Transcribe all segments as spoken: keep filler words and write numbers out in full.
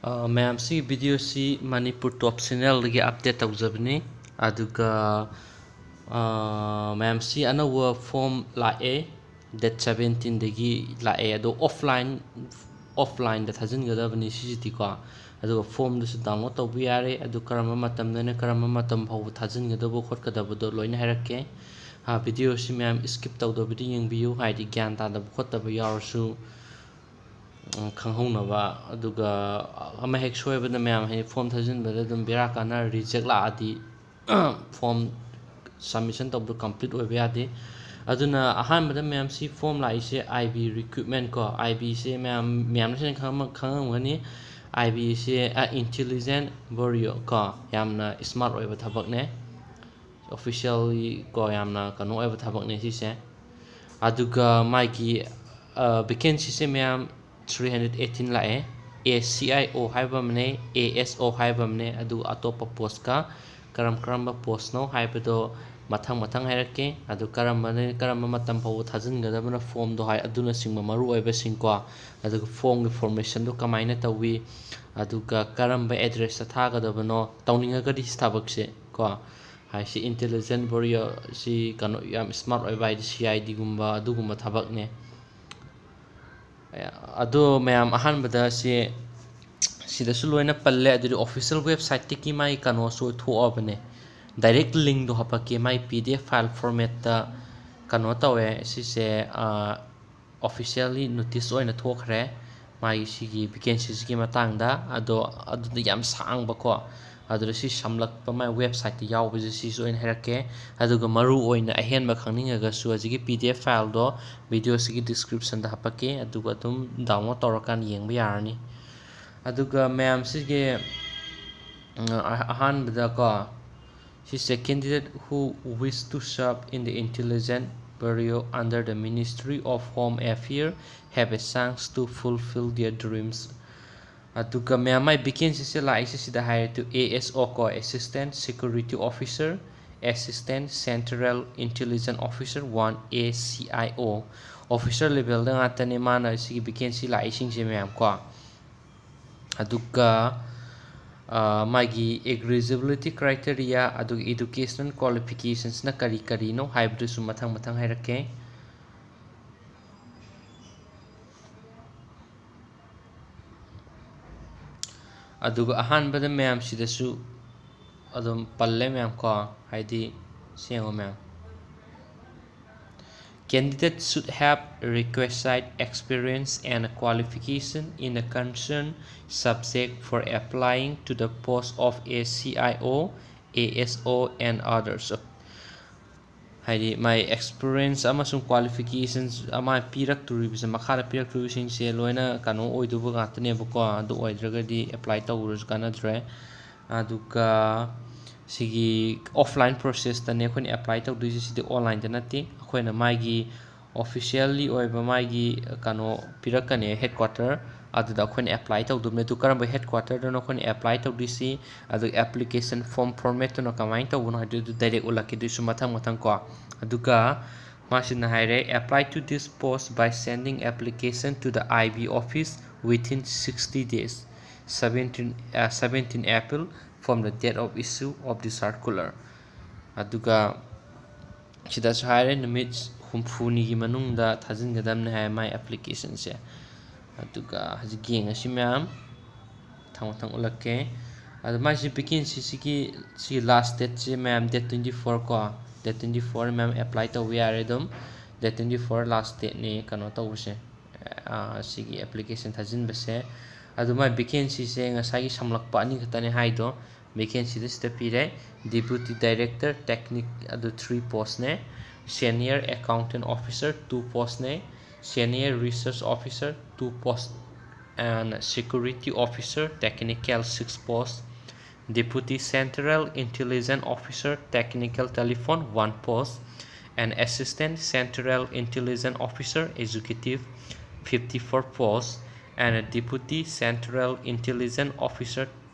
ꯑ, ꯃꯌꯥꯝ, ꯁꯤꯒꯤ ꯚꯤꯗꯤꯑꯣꯁꯤ ꯃꯅꯤꯄꯨꯔ ꯇꯣꯞ ꯆꯦꯅꯦꯜꯗꯒꯤ ꯑꯞꯗꯦꯠ ꯇꯧꯖꯕꯅꯤ꯫ ꯑꯗꯨꯒ, ꯑ, ꯃꯌꯥꯝ, ꯁꯤ ꯑꯅꯧꯕ ꯐꯣꯝ ꯂꯥꯛꯑꯦ, ꯗꯦꯠ ꯁꯕꯦꯟꯇꯤꯟꯗꯒꯤ ꯂꯥꯛꯑꯦ꯫ ꯑꯗꯣ ꯑꯣꯐꯂꯥꯏꯟ, ꯑꯣꯐꯂꯥꯏꯟꯗ ꯊꯥꯖꯤꯟꯒꯗꯕꯅꯤ ꯁꯤꯁꯤꯗꯤꯀꯣ꯫ ꯑꯗꯨꯒ ꯐꯣꯝꯗꯨꯁꯨ ꯗꯥꯎꯟꯂꯣꯗ ꯇꯧꯕ ꯌꯥꯔꯦ꯫ ꯑꯗꯨ ꯀꯔꯝꯕ ꯃꯇꯝꯗꯅ ꯀꯔꯝꯕ ꯃꯇꯝ ꯐꯥꯎꯕ ꯊꯥꯖꯤꯟꯒꯗꯕ ꯈꯣꯠꯀꯗꯕꯗꯣ ꯂꯣꯏꯅ ꯍꯥꯏꯔꯛꯀꯦ꯫ ꯑ, ꯚꯤꯗꯤꯑꯣꯁꯤ ꯃꯌꯥꯝ ꯁ꯭ꯀꯤꯞ ꯇꯧꯗꯕꯤꯗ ꯌꯦꯡꯕꯤꯌꯨ, ꯍꯥꯏꯗꯤ ꯒ꯭ꯌꯥꯟ ꯇꯥꯗꯕ ꯈꯣꯠꯇꯕ ꯌꯥꯎꯔꯁꯨ ꯎꯝ, ꯈꯪꯍꯧꯅꯕ꯫ ꯑꯗꯨꯒ ꯑꯃ ꯍꯦꯛ ꯁꯣꯏꯕꯗ ꯃꯌꯥꯝ ꯍꯥꯏꯗꯤ ꯐꯣꯝ ꯊꯥꯖꯤꯟꯕꯗ ꯑꯗꯨꯝ ꯕꯦꯔꯥ ꯀꯥꯟꯅ ꯔꯤꯖꯦꯛ ꯂꯥꯛꯑꯗꯤ ꯐꯣꯝ ꯁꯕꯃꯤꯁꯟ ꯇꯧꯕꯗꯣ ꯀꯝꯄ꯭ꯂꯤꯠ ꯑꯣꯏꯕ ꯌꯥꯗꯦ꯫ ꯑꯗꯨꯅ ꯑꯍꯥꯟꯕꯗ ꯃꯌꯥꯝꯁꯤ ꯐꯣꯝ ꯂꯥꯛꯏꯁꯦ ꯑꯥꯏ ꯕꯤ ꯔꯤꯀ꯭ꯔꯨꯠꯃꯦꯟ ꯀꯣ, ꯑꯥꯏ ꯕꯤꯁꯦ ꯃꯌꯥꯝ, ꯃꯌꯥꯝꯅꯁꯨ ꯈꯪꯉꯝ-, ꯈꯪꯉꯝꯒꯅꯤ꯫ ꯑꯥꯏ ꯕꯤꯁꯦ ꯏꯟꯇꯦꯂꯤꯖꯦꯟ ꯕ꯭ꯌꯨꯔꯣ ꯀꯣ, ꯌꯥꯝꯅ ꯁ꯭ꯃꯥꯔꯠ ꯑꯣꯏꯕ ꯊꯕꯛꯅꯦ꯫ ꯑꯣꯐꯤꯁꯤꯌꯦꯜꯂꯤ ꯀꯣ, ꯌꯥꯝꯅ ꯀꯩꯅꯣ ꯑꯣꯏꯕ ꯊꯕꯛꯅꯦ ꯁꯤꯁꯦ꯫ ꯑꯗꯨꯒ ꯃꯥꯒꯤ, ꯑ, ꯚꯦꯀꯦꯟꯁꯤꯁꯦ ꯃꯌꯥꯝ ꯊ꯭ꯔꯤ ꯍꯟꯗ꯭ꯔꯦꯠ ꯑꯩꯠꯇꯤꯟ ꯂꯥꯛꯑꯦ꯫ ꯑꯦ ꯁꯤ ꯑꯥꯏ ꯑꯣ ꯍꯥꯏꯕ ꯑꯃꯅꯦ, ꯑꯦ ꯑꯦꯁ ꯑꯣ ꯍꯥꯏꯕ ꯑꯃꯅꯦ, ꯑꯗꯨꯒ ꯑꯇꯣꯞꯄ ꯄꯣꯁꯀ ꯀꯔꯝ ꯀꯔꯝꯕ ꯄꯣꯁꯅꯣ ꯍꯥꯏꯕꯗꯣ ꯃꯊꯪ ꯃꯊꯪ ꯍꯥꯏꯔꯛꯀꯦ꯫ ꯑꯗꯨ ꯀꯔꯝꯕꯅ, ꯀꯔꯝꯕ ꯃꯇꯝ ꯐꯥꯎꯕ ꯊꯥꯖꯤꯟꯒꯗꯕꯅꯣ ꯐꯣꯝꯗꯣ ꯍꯥꯏ, ꯑꯗꯨꯅꯆꯤꯡꯕ ꯃꯔꯨ ꯑꯣꯏꯕꯁꯤꯡꯀꯣ꯫ ꯑꯗꯨꯒ ꯐꯣꯝꯒꯤ ꯐꯣꯔꯃꯦꯁꯟꯗꯣ ꯀꯃꯥꯏꯅ ꯇꯧꯋꯤ, ꯑꯗꯨꯒ ꯀꯔꯝꯕ ꯑꯦꯗ꯭ꯔꯦꯁꯇ ꯊꯥꯒꯗꯕꯅꯣ, ꯇꯧꯅꯤꯡꯉꯒꯗꯤ ꯁꯤ ꯊꯕꯛꯁꯦ ꯀꯣ, ꯍꯥꯏꯁꯤ ꯏꯟꯇꯦꯂꯤꯖꯦꯟ ꯕ꯭ꯌꯨꯔꯣꯁꯤ ꯀꯩꯅꯣ ꯌꯥꯝ ꯁ꯭ꯃꯥꯔꯠ ꯑꯣꯏꯕ, ꯍꯥꯏꯗꯤ ꯁꯤ ꯑꯥꯏ ꯗꯤꯒꯨꯝꯕ ꯑꯗꯨꯒꯨꯝꯕ ꯊꯕꯛꯅꯦ꯫ ꯑꯗꯣ ꯃꯌꯥꯝ, ꯑꯍꯥꯟꯕꯗ ꯁꯤ, ꯁꯤꯗꯁꯨ ꯂꯣꯏꯅ ꯄꯜꯂꯦ꯫ ꯑꯗꯨꯗꯤ ꯑꯣꯐꯤꯁꯤꯌꯦꯜ ꯋꯦꯕꯁꯥꯏꯠꯇꯒꯤ ꯃꯥꯒꯤ ꯀꯩꯅꯣꯁꯨ ꯊꯣꯛꯑꯕꯅꯦ, ꯗꯥꯏꯔꯦꯛ ꯂꯤꯡꯗꯣ ꯍꯥꯄꯛꯀꯦ꯫ ꯃꯥꯒꯤ ꯄꯤ ꯗꯤ ꯑꯦꯐ ꯐꯥꯏꯜ ꯐꯣꯔꯃꯦꯠꯇ ꯀꯩꯅꯣ ꯇꯧꯋꯦ ꯁꯤꯁꯦ꯫ ꯑꯣꯐꯤꯁꯤꯌꯦꯜꯂꯤ ꯅꯣꯇꯤꯁ ꯑꯣꯏꯅ ꯊꯣꯛꯈ꯭ꯔꯦ ꯃꯥꯒꯤ ꯁꯤꯒꯤ ꯚꯦꯀꯦꯟꯁꯤꯁꯤꯒꯤ ꯃꯇꯥꯡꯗ꯫ ꯑꯗꯣ ꯑꯗꯨꯗꯤ ꯌꯥꯝ ꯁꯥꯡꯕꯀꯣ꯫ ꯑꯗꯨꯗ ꯁꯤ ꯁꯝꯂꯛꯄ ꯃꯥꯏ ꯋꯦꯕꯁꯥꯏꯠꯇ ꯌꯥꯎꯕꯁꯦ ꯁꯤꯁꯨ ꯑꯣꯏꯅ ꯍꯥꯏꯔꯛꯀꯦ꯫ ꯑꯗꯨꯒ ꯃꯔꯨ ꯑꯣꯏꯅ ꯑꯍꯦꯟꯕ ꯈꯪꯅꯤꯡꯉꯒꯁꯨ ꯍꯧꯖꯤꯛꯀꯤ ꯄꯤ ꯗꯤ ꯑꯦꯐ ꯐꯥꯏꯜꯗꯣ ꯚꯤꯗꯤꯑꯣꯁꯤꯒꯤ ꯗꯤꯁꯀ꯭ꯔꯤꯞꯁꯟꯗ ꯍꯥꯄꯛꯀꯦ, ꯑꯗꯨꯒ ꯑꯗꯨꯝ ꯗꯥꯎꯟꯂꯣꯗ ꯇꯧꯔꯀꯥꯟꯗ ꯌꯦꯡꯕ ꯌꯥꯔꯅꯤ꯫ ꯑꯗꯨꯒ ꯃꯌꯥꯝꯁꯤꯒꯤ, ꯎꯝ, ꯑꯍ-, ꯑꯍꯥꯟꯕꯗꯀꯣ, ꯁꯤꯁꯦ, "Candidate who wish to serve in the Intelligence Bureau under the Ministry of Home Affairs have a chance to fulfill their dreams." ꯑꯗꯨꯒ ꯃꯌꯥꯝ ꯃꯥꯏ ꯚꯦꯀꯦꯟꯁꯤꯁꯦ ꯂꯥꯛꯏꯁꯦ ꯁꯤꯗ ꯍꯥꯏꯔꯦ, ꯇꯨ ꯑꯦ ꯑꯦꯁ ꯑꯣ ꯀꯣ, Assistant Security Officer, Assistant Central Intelligence Officer, one A C I O, officer ꯂꯦꯚꯦꯜꯗ ꯉꯥꯛꯇꯅꯦ ꯃꯥꯅ ꯁꯤꯒꯤ vacancy ꯂꯥꯛꯏꯁꯤꯡꯁꯦ ꯃꯌꯥꯝ ꯀꯣ꯫ ꯑꯗꯨꯒ ꯃꯥꯒꯤ eligibility criteria ꯑꯗꯨꯒ educational qualificationsꯅ ꯀꯔꯤ ꯀꯔꯤꯅꯣ ꯍꯥꯏꯕꯗꯨꯁꯨ ꯃꯊꯪ ꯃꯊꯪ ꯍꯥꯏꯔꯛꯀꯦ꯫ ꯑꯗꯨꯒ ꯑꯍꯥꯟꯕꯗ ꯃꯌꯥꯝꯁꯤꯗꯁꯨ ꯑꯗꯨꯝ ꯄꯜꯂꯦ ꯃꯌꯥꯝ ꯀꯣ, ꯍꯥꯏꯗꯤ ꯁꯦꯡꯉꯣ ꯃꯌꯥꯝ꯫ Candidate should have requisite experience and qualification in the concerned subject for applying to the post of a C I O, A S O and others꯫ ꯍꯥꯏꯗꯤ ꯃꯥꯏ experience ꯑꯃꯁꯨꯡ qualifications ꯑꯃ ꯄꯤꯔꯛꯇꯣꯔꯤꯕꯁꯦ, ꯃꯈꯥꯗ ꯄꯤꯔꯛꯇꯣꯔꯤꯕꯁꯤꯡꯁꯦ ꯂꯣꯏꯅ ꯀꯩꯅꯣ ꯑꯣꯏꯗꯧꯕ ꯉꯥꯛꯇꯅꯦꯕꯀꯣ꯫ ꯑꯗꯨ ꯑꯣꯏꯗ꯭ꯔꯒꯗꯤ apply ꯇꯧꯔꯁꯨ ꯀꯥꯟꯅꯗ꯭ꯔꯦ꯫ ꯑꯗꯨꯒ ꯁꯤꯒꯤ offline processꯇꯅꯦ ꯑꯩꯈꯣꯏꯅ apply ꯇꯧꯗꯣꯏꯁꯦ, ꯁꯤꯗꯤ onlineꯗ ꯅꯠꯇꯦ꯫ ꯑꯩꯈꯣꯏꯅ ꯃꯥꯒꯤ officially ꯑꯣꯏꯕ ꯃꯥꯒꯤ ꯀꯩꯅꯣ ꯄꯤꯔꯛꯀꯅꯤ, headquarter, ꯑꯗꯨꯗ ꯑꯩꯈꯣꯏꯅ apply ꯇꯧꯗꯣꯏꯅꯦ꯫ ꯑꯗꯨ ꯀꯔꯝꯕ headquarterꯗꯅꯣ ꯑꯩꯈꯣꯏꯅ apply ꯇꯧꯗꯣꯏꯁꯤ, ꯑꯗꯨꯒ application form formatꯇꯨꯅ ꯀꯃꯥꯏꯅ ꯇꯧꯕꯅꯣ ꯍꯥꯏꯗꯨ ꯑꯗꯨ direct ꯎꯠꯂꯛꯀꯦ꯫ ꯑꯗꯨꯏꯁꯨ ꯃꯊꯪ ꯃꯊꯪ ꯀꯣ꯫ ꯑꯗꯨꯒ ꯃꯥꯁꯤꯅ ꯍꯥꯏꯔꯦ, "Apply to this post by sending application to the I B office within sixty days, seventeen, uh, seventeen April, from the date of issue of the circular." ꯑꯗꯨꯒ ꯁꯤꯗꯁꯨ ꯍꯥꯏꯔꯦ, ꯅꯨꯃꯤꯠ ꯍꯨꯝꯐꯨꯅꯤꯒꯤ ꯃꯅꯨꯡꯗ ꯊꯥꯖꯤꯟꯒꯗꯕꯅꯦ ꯍꯥꯏ ꯃꯥꯏ applicationꯁꯦ꯫ ꯑꯗꯨꯒ ꯍꯧꯖꯤꯛ ꯌꯦꯡꯉꯁꯤ ꯃꯌꯥꯝ, ꯃꯊꯪ ꯃꯊꯪ ꯎꯠꯂꯛꯀꯦ꯫ ꯑꯗꯣ ꯃꯥꯏꯁꯤ vacancyꯁꯤꯒꯤ, ꯁꯤꯒꯤ last dateꯁꯤ ꯃꯌꯥꯝ date twenty four ꯀꯣ, date twenty four ꯃꯌꯥꯝ apply ꯇꯧꯕ ꯌꯥꯔꯦ ꯑꯗꯨꯝ꯫ Date twenty four last dateꯅꯦ ꯀꯩꯅꯣ ꯇꯧꯕꯁꯦ, ꯑꯥ, ꯁꯤꯒꯤ application ꯊꯥꯖꯤꯟꯕꯁꯦ꯫ ꯑꯗꯨ ꯃꯥꯏ vacancyꯁꯦ ꯉꯁꯥꯏꯒꯤ ꯁꯝꯂꯛꯄ ꯑꯅꯤ ꯈꯛꯇꯅꯦ ꯍꯥꯏꯗꯣ꯫ Vacancyꯗ ꯁꯤꯗ ꯄꯤꯔꯦ: Deputy Director Technic ꯑꯗꯨ three postꯅꯦ, Senior Accountant Officer two postꯅꯦ, Senior Research Officer two post, and Security Officer Technical six post, Deputy Central Intelligence Officer Technical Telephone one post, and Assistant Central Intelligence Officer Executive fifty four post, and a Deputy Central Intelligence Officer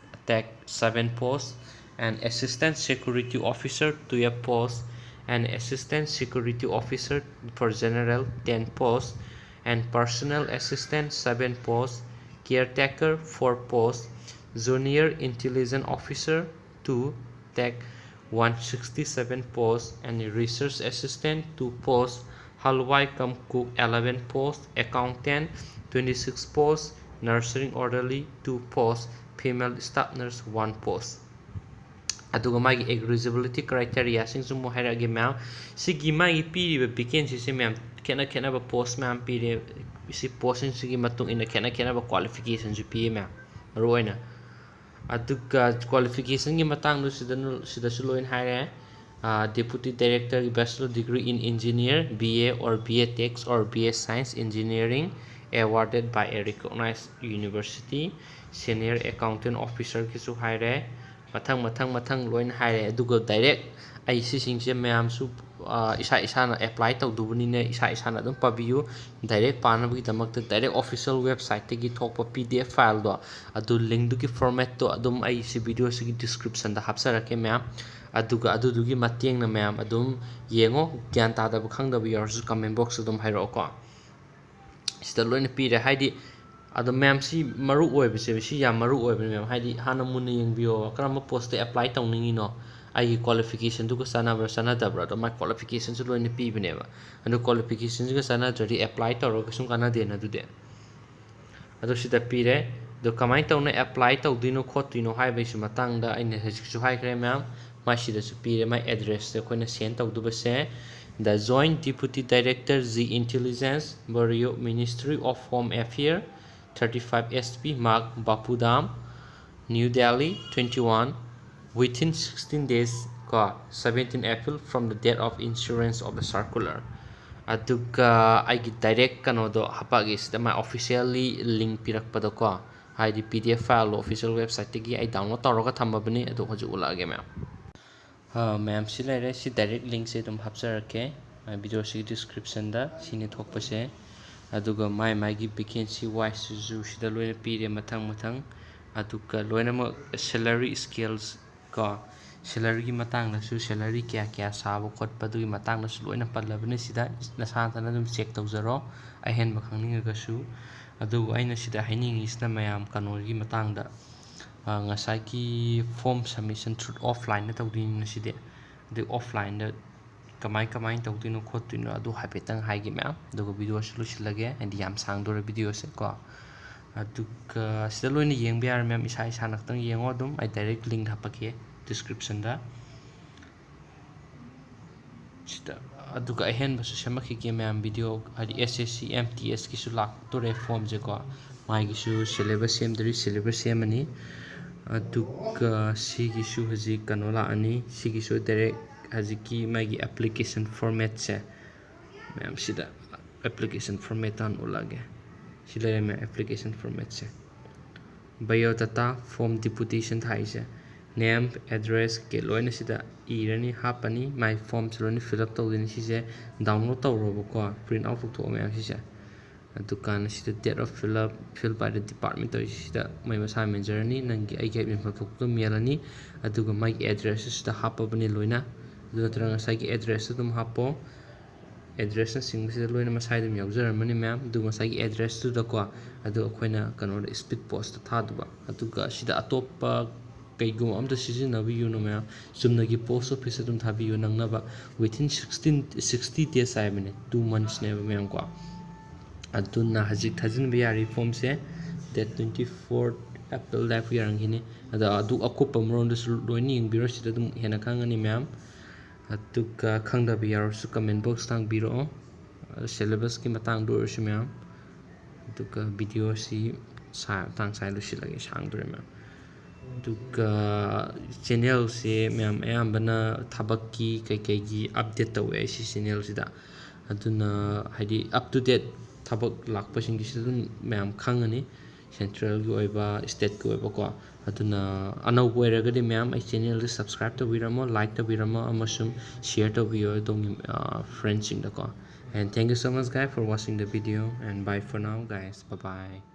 Tech seven post, and Assistant Security Officer twelve post, and Assistant Security Officer for General ten post, and Personal Assistant seven post, Caretaker, four post. Junior Intelligence Officer, two, tech, one sixty-seven post. And Research Assistant, two post. Halwai cum cook, eleven post. Accountant, twenty-six post. Nursery Orderly, two post. Female Staff Nurse, one post. ꯑꯗꯨꯒ ꯃꯥꯒꯤ eligibility criteriaꯁꯤꯡꯁꯨ ꯑꯃꯨꯛ ꯍꯥꯏꯔꯛꯑꯒꯦ ꯃꯌꯥꯝ꯫ ꯁꯤꯒꯤ ꯃꯥꯒꯤ ꯄꯤꯔꯤꯕ vacancyꯁꯦ ꯃꯌꯥꯝ ꯈꯦꯠꯅ ꯈꯦꯠꯅꯕ post ꯃꯌꯥꯝ ꯄꯤꯔꯦ꯫ ꯁꯤ postꯁꯤꯡꯁꯤꯒꯤ ꯃꯇꯨꯡ ꯏꯟꯅ ꯈꯦꯠꯅ ꯈꯦꯠꯅꯕ qualificationꯁꯨ ꯄꯤꯌꯦ ꯃꯌꯥꯝ, ꯃꯔꯨꯑꯣꯏꯅ꯫ ꯑꯗꯨꯒ qualificationꯒꯤ ꯃꯇꯥꯡꯗꯣ ꯁꯤꯗ, ꯁꯤꯗꯁꯨ ꯂꯣꯏꯅ ꯍꯥꯏꯔꯦ꯫ Deputy Director, Bachelor Degree in Engineer, B A or B A Tech or B A Science Engineering, awarded by a recognized university, Senior Accountant Officerꯒꯤꯁꯨ ꯍꯥꯏꯔꯦ꯫ ꯃꯊꯪ ꯃꯊꯪ ꯃꯊꯪ ꯂꯣꯏꯅ ꯍꯥꯏꯔꯦ꯫ ꯑꯗꯨꯒ direct ꯑꯩ ꯁꯤꯁꯤꯡꯁꯦ ꯃꯌꯥꯝꯁꯨ, ꯑ, ꯏꯁꯥ ꯏꯁꯥꯅ apply ꯇꯧꯗꯧꯕꯅꯤꯅ ꯏꯁꯥ ꯏꯁꯥꯅ ꯑꯗꯨꯝ ꯄꯥꯕꯤꯌꯨ꯫ Direct ꯄꯥꯅꯕꯒꯤꯗꯃꯛꯇ direct official websiteꯇꯒꯤ ꯊꯣꯛꯄ P D F fileꯗꯣ, ꯑꯗꯨ linkꯗꯨꯒꯤ formatꯇꯣ ꯑꯗꯨꯝ ꯑꯩ ꯁꯤ videoꯁꯤꯒꯤ descriptionꯗ ꯍꯥꯞꯆꯔꯛꯀꯦ ꯃꯌꯥꯝ꯫ ꯑꯗꯨꯒ ꯑꯗꯨꯗꯨꯒꯤ ꯃꯇꯦꯡꯅ ꯃꯌꯥꯝ ꯑꯗꯨꯝ ꯌꯦꯡꯉꯣ꯫ ꯒ꯭ꯌꯥꯟ ꯇꯥꯗꯕ ꯈꯪꯗꯕ ꯌꯥꯎꯔꯁꯨ comment boxꯇ ꯑꯗꯨꯝ ꯍꯥꯏꯔꯛꯑꯣꯀꯣ꯫ ꯁꯤꯗ ꯂꯣꯏꯅ ꯄꯤꯔꯦ꯫ ꯍꯥꯏꯗꯤ ꯑꯗꯣ ꯃꯌꯥꯝ ꯁꯤ ꯃꯔꯨ ꯑꯣꯏꯕꯁꯦ, ꯁꯤ ꯌꯥꯝ ꯃꯔꯨ ꯑꯣꯏꯕꯅꯤ ꯃꯌꯥꯝ꯫ ꯍꯥꯏꯗꯤ ꯍꯥꯟꯅ ꯃꯨꯟꯅ ꯌꯦꯡꯕꯤꯌꯣ, ꯀꯔꯝꯕ postꯇ apply ꯇꯧꯅꯤꯡꯉꯤꯅꯣ, ꯑꯩꯒꯤ qualificationꯗꯨꯒ ꯆꯥꯟꯅꯕ꯭ꯔꯥ ꯆꯥꯟꯅꯗꯕ꯭ꯔꯥ, ꯑꯗꯣ ꯃꯥꯏ qualificationꯁꯨ ꯂꯣꯏꯅ ꯄꯤꯕꯅꯦꯕ꯫ ꯑꯗꯣ qualificationꯁꯤꯒ ꯆꯥꯟꯅꯗ꯭ꯔꯗꯤ apply ꯇꯧꯔꯒ ꯀꯩꯁꯨꯝ ꯀꯥꯟꯅꯗꯦꯅ ꯑꯗꯨꯗꯤ꯫ ꯑꯗꯣ ꯁꯤꯗ ꯄꯤꯔꯦ꯫ ꯑꯗꯣ ꯀꯃꯥꯏꯅ ꯇꯧꯅ apply ꯇꯧꯗꯣꯏꯅꯣ ꯈꯣꯠꯇꯣꯏꯅꯣ ꯍꯥꯏꯕꯒꯤꯁꯨ ꯃꯇꯥꯡꯗ ꯑꯩꯅ ꯍꯧꯖꯤꯛꯁꯨ ꯍꯥꯏꯈ꯭ꯔꯦ ꯃꯌꯥꯝ꯫ ꯃꯥꯏ ꯁꯤꯗꯁꯨ ꯄꯤꯔꯦ, ꯃꯥꯏ addressꯁꯦ ꯑꯩꯈꯣꯏꯅ send ꯇꯧꯗꯧꯕꯁꯦ, The Joint Deputy Director G Intelligence, Bureau, Ministry of Home Affairs, thirty-five S P Marg, Bapu Dham, New Delhi, twenty-one, within sixteen days ꯀꯣ, seventeen April from the date of issuance of the circular꯫ ꯑꯗꯨꯒ ꯑꯩꯒꯤ direct ꯀꯩꯅꯣꯗꯣ ꯍꯥꯄꯛꯑꯒꯦ ꯁꯤꯗ, ꯃꯥꯏ officially link ꯄꯤꯔꯛꯄꯗꯀꯣ, ꯍꯥꯏꯗꯤ P D F fileꯗꯣ official websiteꯇꯒꯤ ꯑꯩ download ꯇꯧꯔꯒ ꯊꯝꯃꯕꯅꯤ, ꯑꯗꯨ ꯍꯧꯖꯤꯛ ꯎꯠꯂꯛꯑꯒꯦ ꯃꯌꯥꯝ꯫ ꯑ, ꯃꯌꯥꯝ ꯁꯤ ꯂꯩꯔꯦ, ꯁꯤ direct linkꯁꯦ ꯑꯗꯨꯝ ꯍꯥꯞꯆꯔꯛꯀꯦ, ꯑ, videoꯁꯤꯒꯤ descriptionꯗ ꯁꯤꯅꯤ ꯊꯣꯛꯄꯁꯦ꯫ ꯑꯗꯨꯒ ꯃꯥꯏ ꯃꯥꯏꯒꯤ vacancy wiseꯁꯤꯁꯨ ꯁꯤꯗ ꯂꯣꯏꯅ ꯄꯤꯔꯦ ꯃꯊꯪ ꯃꯊꯪ꯫ ꯑꯗꯨꯒ ꯂꯣꯏꯅꯃꯛ salary scales ꯀꯣ, salaryꯒꯤ ꯃꯇꯥꯡꯗꯁꯨ, salary ꯀꯌꯥ ꯀꯌꯥ ꯁꯥꯕ ꯈꯣꯠꯄ ꯑꯗꯨꯒꯤ ꯃꯇꯥꯡꯗꯁꯨ ꯂꯣꯏꯅ ꯄꯜꯂꯕꯅꯤ ꯁꯤꯗ, ꯅꯁꯥ ꯅꯊꯟꯗ ꯑꯗꯨꯝ check ꯇꯧꯖꯔꯣ ꯑꯍꯦꯟꯕ ꯈꯪꯅꯤꯡꯉꯒꯁꯨ꯫ ꯑꯗꯨꯒ ꯑꯩꯅ ꯁꯤꯗ ꯍꯥꯏꯅꯤꯡꯉꯤꯁꯤꯅ ꯃꯌꯥꯝ ꯀꯩꯅꯣꯒꯤ ꯃꯇꯥꯡꯗ, ꯑ, ꯉꯁꯥꯏꯒꯤ form submission through offline ꯇꯧꯗꯣꯏꯅꯤꯅ ꯁꯤꯗꯤ, ꯑꯗꯨ offline ꯀꯃꯥꯏ ꯀꯃꯥꯏꯅ ꯇꯧꯗꯣꯏꯅꯣ ꯈꯣꯠꯇꯣꯏꯅꯣ ꯑꯗꯨ ꯍꯥꯏꯐꯦꯠꯇꯪ ꯍꯥꯏꯒꯦ ꯃꯌꯥꯝ, ꯑꯗꯨꯒ video ꯁꯤ ꯂꯣꯏꯁꯤꯜꯂꯒꯦ, ꯍꯥꯏꯗꯤ ꯌꯥꯝ ꯁꯥꯡꯗꯣꯔꯦ video ꯁꯦ ꯀꯣ꯫ ꯑꯗꯨꯒ ꯁꯤꯗ ꯂꯣꯏꯅ ꯌꯦꯡꯕ ꯌꯥꯔꯦ ꯃꯌꯥꯝ, ꯏꯁꯥ ꯏꯁꯥꯅ ꯈꯛꯇꯪ ꯌꯦꯡꯉꯣ ꯑꯗꯨꯝ, ꯑꯩ direct link ꯍꯥꯞꯄꯛꯀꯦ description ꯗ꯫ ꯁꯤꯗ ꯑꯗꯨꯒ ꯑꯍꯦꯟꯕꯁꯨ ꯁꯦꯝꯃꯛꯈꯤꯒꯦ ꯃꯌꯥꯝ, video ꯍꯥꯏꯗꯤ S S C M T S ꯀꯤꯁꯨ ꯂꯥꯛꯇꯣꯔꯦ form ꯁꯦꯀꯣ꯫ ꯃꯥꯒꯤꯁꯨ syllabus ꯁꯦꯝꯗ꯭ꯔꯤ, syllabus ꯁꯦꯝꯃꯅꯤ꯫ ꯑꯗꯨꯒ ꯁꯤꯒꯤꯁꯨ ꯍꯧꯖꯤꯛ ꯀꯩꯅꯣ ꯂꯥꯛꯑꯅꯤ, ꯁꯤꯒꯤꯁꯨ direct ꯍꯧꯖꯤꯛꯀꯤ ꯃꯥꯒꯤ application format ꯁꯦ ꯃꯌꯥꯝ, ꯁꯤꯗ application format ꯇ ꯍꯥꯟꯅ ꯎꯠꯂꯛꯑꯒꯦ꯫ ꯁꯤ ꯂꯩꯔꯦ ꯃꯌꯥꯝ application format ꯁꯦ꯫ Biodata form deputation ꯊꯥꯏꯁꯦ, name, address ꯀꯩ ꯂꯣꯏꯅ ꯁꯤꯗ ꯏꯔꯅꯤ, ꯍꯥꯞꯄꯅꯤ, my form ꯁꯦ ꯂꯣꯏꯅ fill up ꯇꯧꯗꯣꯏꯅꯤ꯫ ꯁꯤꯁꯦ download ꯇꯧꯔꯣꯕꯀꯣ, print out ꯇꯧꯊꯣꯛꯑꯣ ꯃꯌꯥꯝ ꯁꯤꯁꯦ꯫ ꯑꯗꯨꯀꯥꯟꯗ ꯁꯤꯗ date of fill up, fill by the department ꯇꯧꯔꯤꯁꯤꯗ ꯃꯣꯏ ꯃꯁꯥ ꯃꯦꯟꯖꯔꯅꯤ꯫ ꯅꯪꯒꯤ ꯑꯩꯒꯤ ꯍꯦꯛ ꯃꯦꯟꯐꯝ ꯊꯣꯛꯄꯗꯣ ꯃꯦꯜꯂꯅꯤ꯫ ꯑꯗꯨꯒ ꯃꯥꯒꯤ address ꯁꯤꯗ ꯍꯥꯞꯄꯕꯅꯤ ꯂꯣꯏꯅ꯫ ꯑꯗꯨ ꯅꯠꯇ꯭ꯔꯒ ꯉꯁꯥꯏꯒꯤ address ꯇ ꯑꯗꯨꯝ ꯍꯥꯞꯄꯣ꯫ Address ꯅꯆꯤꯡꯕꯁꯤꯗ ꯂꯣꯏꯅ ꯃꯁꯥꯏ ꯑꯗꯨꯝ ꯌꯥꯎꯖꯔꯝꯃꯅꯤ ꯃꯌꯥꯝ꯫ ꯑꯗꯨ ꯉꯁꯥꯏꯒꯤ address ꯇꯨꯗꯀꯣ, ꯑꯗꯨ ꯑꯩꯈꯣꯏꯅ ꯀꯩꯅꯣꯗ speed post ꯇ ꯊꯥꯗꯕ꯫ ꯑꯗꯨꯒ ꯁꯤꯗ ꯑꯇꯣꯞꯄ ꯀꯩꯒꯨꯝꯕ ꯑꯝꯇ ꯁꯤꯖꯤꯟꯅꯕꯤꯌꯨꯅꯨ ꯃꯌꯥꯝ꯫ ꯆꯨꯝꯅꯒꯤ post office ꯑꯗꯨꯝ ꯊꯥꯕꯤꯌꯨ ꯅꯪꯅꯕ꯫ Within sixteen, sixty days ꯍꯥꯏꯕꯅꯦ, two months ꯅꯦꯕ ꯃꯌꯥꯝꯀꯣ꯫ ꯑꯗꯨꯅ ꯍꯧꯖꯤꯛ ꯊꯥꯖꯤꯟꯕ ꯌꯥꯔꯤ form ꯁꯦ꯫ Date twenty four April ꯑꯗꯥꯏꯐꯥꯎ ꯌꯥꯔꯝꯈꯤꯅꯤ꯫ ꯑꯗꯣ ꯑꯗꯨ ꯑꯀꯨꯞꯄ ꯃꯔꯣꯟꯗꯨꯁꯨ ꯂꯣꯏꯅ ꯌꯦꯡꯕꯤꯔꯣ, ꯁꯤꯗ ꯑꯗꯨꯝ ꯍꯦꯟꯅ ꯈꯪꯉꯅꯤ ꯃꯌꯥꯝ꯫ ꯑꯗꯨꯒ ꯈꯪꯗꯕ ꯌꯥꯎꯔꯁꯨ comment box ꯇ ꯍꯪꯕꯤꯔꯛꯑꯣ꯫ Syllabus ꯀꯤ ꯃꯇꯥꯡꯗ ꯑꯣꯏꯔꯁꯨ ꯃꯌꯥꯝ꯫ ꯑꯗꯨꯒ video ꯁꯤ ꯁꯥ-, ꯃꯇꯥꯡ ꯁ꯭ꯋꯥꯏꯗ ꯂꯣꯏꯁꯤꯜꯂꯒꯦ, ꯁꯥꯡꯗꯣꯔꯦ ꯃꯌꯥꯝ꯫ ꯑꯗꯨꯒ channel ꯁꯦ ꯃꯌꯥꯝ ꯑꯌꯥꯝꯕꯅ ꯊꯕꯛꯀꯤ ꯀꯩꯀꯩꯒꯤ update ꯇꯧꯋꯦ ꯑꯩ ꯁꯤ channel ꯁꯤꯗ꯫ ꯑꯗꯨꯅ ꯍꯥꯏꯗꯤ up to date ꯊꯕꯛ ꯂꯥꯛꯄꯁꯤꯡꯒꯤꯁꯨ ꯑꯗꯨꯝ ꯃꯌꯥꯝ ꯈꯪꯉꯅꯤ, central ꯒꯤ ꯑꯣꯏꯕ, state ꯀꯤ ꯑꯣꯏꯕꯀꯣ꯫ ꯑꯗꯨꯅ ꯑꯅꯧꯕ ꯑꯣꯏꯔꯒꯗꯤ ꯃꯌꯥꯝ ꯑꯩ channel ꯁꯦ subscribe ꯇꯧꯕꯤꯔꯝꯃꯣ, like ꯇꯧꯕꯤꯔꯝꯃꯣ ꯑꯃꯁꯨꯡ share ꯇꯧꯕꯤꯌꯣ ꯑꯗꯣꯝꯒꯤ, ꯑ, friend ꯁꯤꯡꯗꯀꯣ꯫ And thank you so much guys for watching the video and bye for now guys, bye bye꯫